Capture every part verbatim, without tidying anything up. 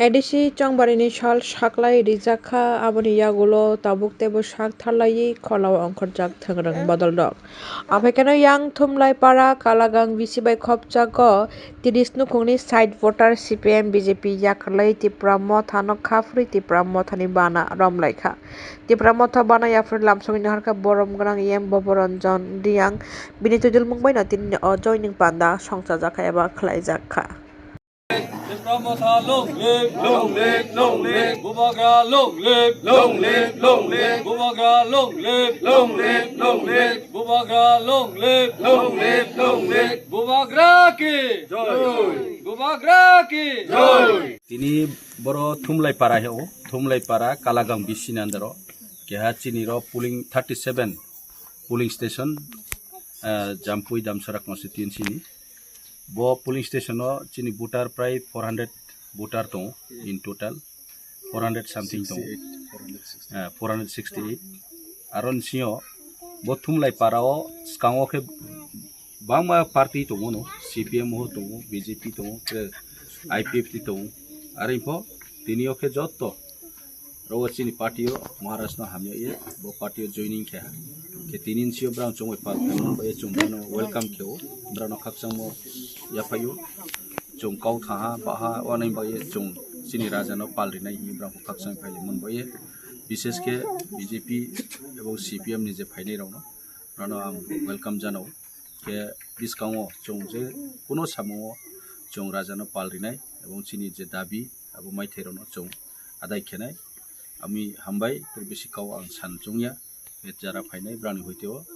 A D C chongbarini sal saklai rijak kha, aboni yagulo tabuk teibo sak tharlaiwi kholao ongkhorjak thwngrwng bodolrok. Aphekeno yang Thumlai para Kalagang bisi bai khopjago tiris nukhungni side voter C P M B J P yakarlai Tipra Mothano khaphri Tipra Mothani bana romlaikha. Tipra Motha bana yaphri lamsogwi naharkha borom gwnang E M Boboranjan Riyang, bini twijlmung baino tini o joining panda songchajakha eba khlaijakha. Tipra Motha long live, long live, long live. Bubagra long live, long live, long live. Bubagra long live, long live, long live. Bubagra long live, long live, long live. Bubagra ki joy. Bubagra ki joy. Tini boro Thumlai para he o, Thumlai para Kalagang bisi nandaro. Keha chini ro polling thirty seven polling station, ah, Jampui Damsara constituency ni. Bo polling station o chini voter prai four hundred voter tongo in total, four hundred something tongo. Ah, four hundred sixty eight. Aro ni sio bo Thumlai para o skango khe bangma party tongo no, C P M ho tongo, B J P tongo, khe I P F T tongo. Aro pho tini o khe jotto Ro chini party o Maharaj no hamya ye, bo party o joining khe ha. Khe tini sio brang chongwi pal khe mo, bo ye chung brang no welcome khe o, brang no khakchangmo yaphaio. Chung kau thaha, baha, wanai ba ye chung chini raja no pal rinai hi brang khakchang phaile mon bo ye. Bishesh khe B J P ebong C P M ni je phainai rok no, brang no ang welcome janao. Khe bwskango chwng je kuno samungo chwng rajano pal rinai ebong chini je dabi abo maithairokno chwng adai khenai. Ami hambai tei bisi kau ang san chwngya. Khe jara phainai brani hoiteo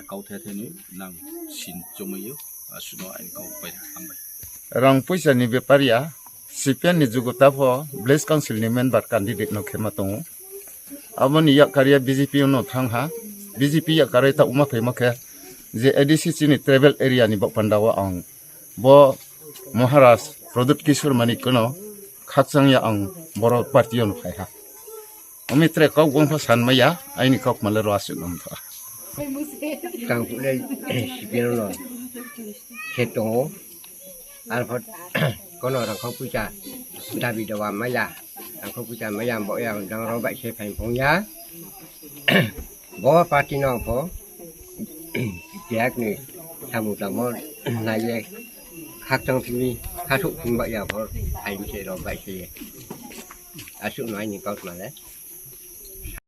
kau thai thainwi nang sin chumui aswkno ani kau pai hambai. Rang puisa ni bepar ya, C P M ni jugo ta pho village council ni member candidate no khe ma tongo. Aboni yakarya B J P no thang ha, B J P yakarwi ta uma phaima khe je A D C chini tribal area ni bok panda o ang bo Maharaj Pradyut Kishore Manik no khakchang ya ang boro party o no phai ha. Omi tre kok bong pha san maya, aini kok male ro aswk nam tha. Tang pule sipiro no khe tongo. Arpor kono rangkho puisa dabi dawa maya, rangkho puisa maya bo ya dang ro bai se phai phung ya. Bo party no pho kehak ni samung tamo nai ye khakchang phimi khathuk phim ba ya pho phai se ro bai se. Aswk no aini kok male.